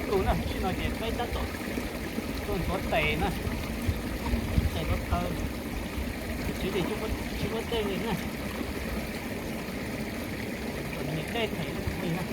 Tus na, sim no ces peb tab tom tuaj ntxuav tes na, tes ntxuav taw, tsev ces tsis muaj dej li na, niam dej them na tus phooj ywg na.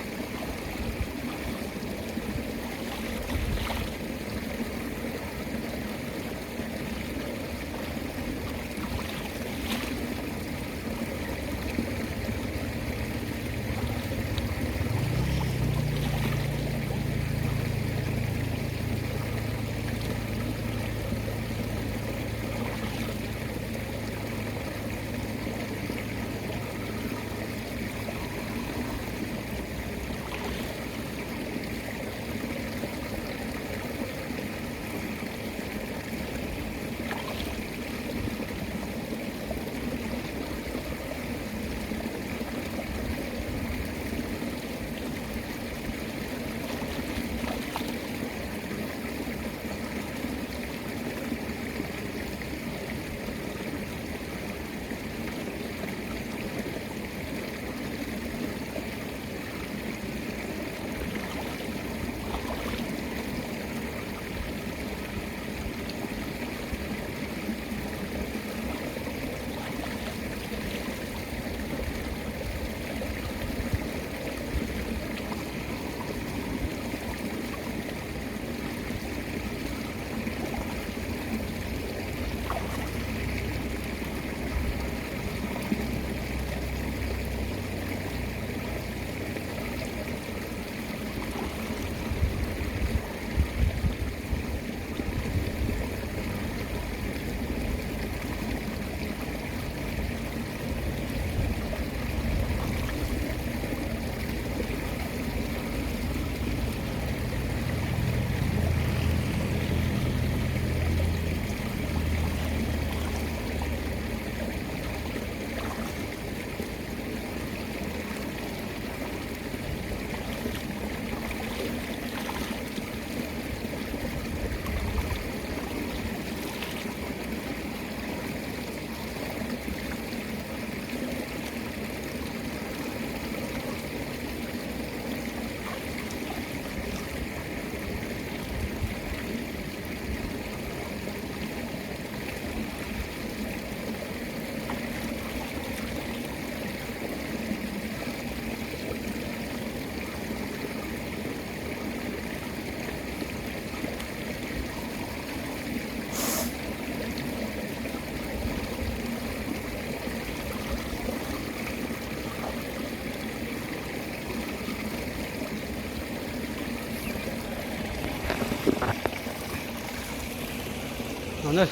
No na,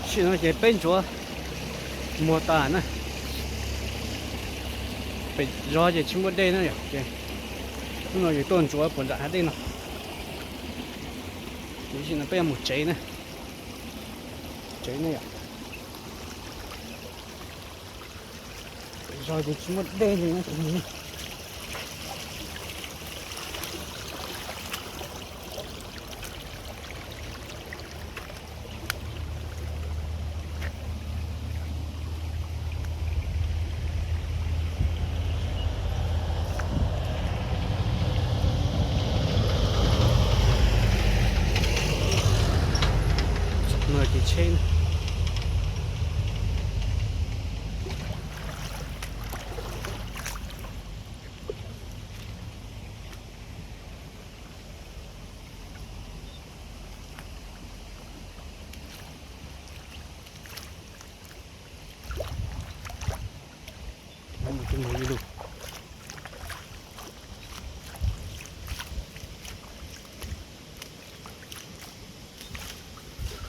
sim no ces peb ntxuav muag tas na, pem zos ces tsis muaj dej na yom, ces hnub no ces tuaj ntxuav puas nram hav dej no. Ces sim no peb yuav mus tsev na, tsev ne yom. Pem zos ces tsis muaj dej li na. No ces tsheb.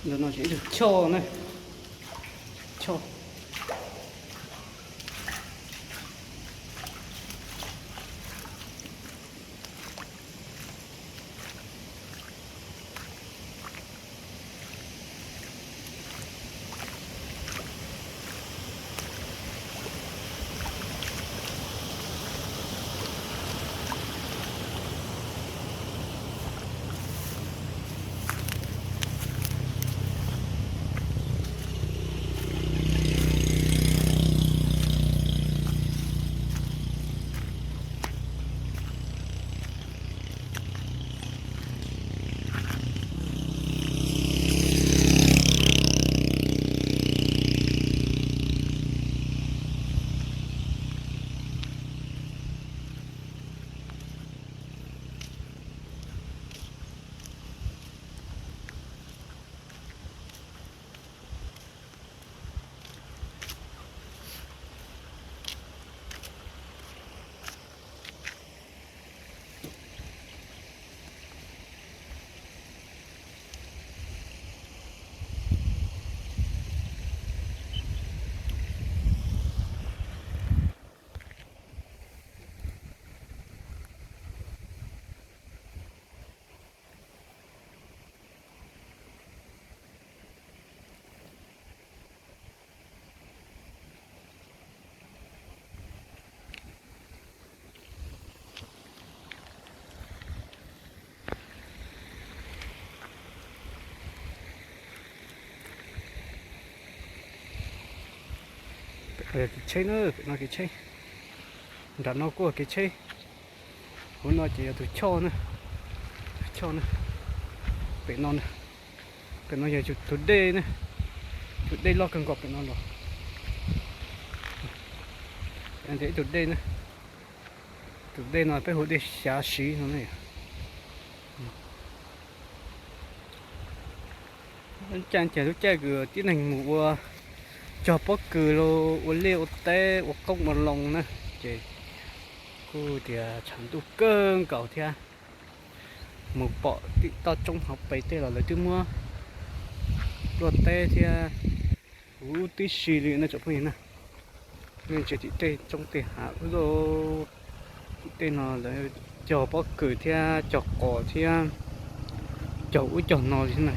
Ntawm no ces ib tug choj na, choj. Kev tsheb na, pem no kev tsheb. Nram no kuj kev tsheb. Hauv no ces yog tus choj na, tus choj na. Pem no, pem no yog tus dej na, tus dej loj kawg nkaus pem no los. Tus dej na, tus dej no peb hu dej Xyav Siv no na. Lub caij ces lub caij kws tib neeg mus ua cog pob kws los ua liaj ua teb ua qoob ua loo na, ces kuj tias tshav ntuj kawg nkaus thiab. Mus pom tim toj roob hauv pes tej los lawv twb muab luaj teb thiab huv tib si li na tsoom phooj ywg na. Nej ntsia tim tej roob tej hav ub, tim tej no lawv cog pob kws thiab cog qos thiab cog ub cog no li na.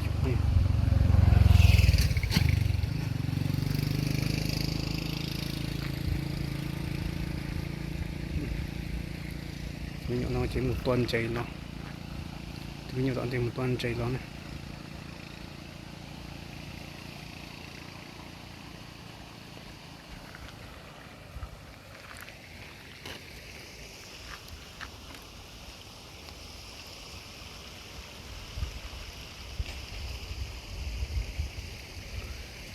Me nyuam no ces mus tua ntses los, tus me nyuam tom ntej mus tua ntses los na.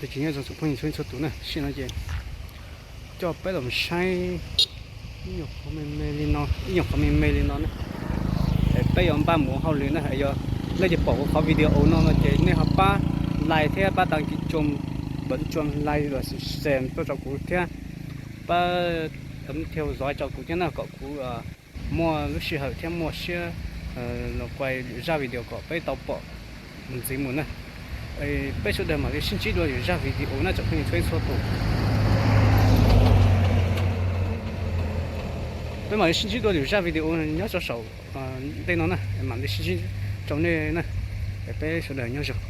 Ces nyob zoo tsoom phooj ywg txhua leej txhua tus na, tam sim no ces coj peb los saib ib nyuag qhov me me li no, ib nyuag qhov me me li no na. Es peb yuav npaj mus ua hauj lwm na, yog leej twg pom kuv qhov video no no ces nej ho pab like thiab pab đăng ký kênh, bấm chuông like và share tuaj rau kuv thiab, pab bấm theo dõi rau kuv thiab na, kom kuv muaj lub sij hawm thiab muaj siab los quay lwm zaj video kom peb tau pom mus ntxiv mus na. Peb sawv daws mam li sib ntsib dua lwm zaj video na tsoom phooj ywg txhua leej txhua tus. Peb mam li sib ntsib dua lwm zaj video nyob rau saum ntej no na, mam li sib ntsib rau nej na. Peb sawv daws nyob zoo.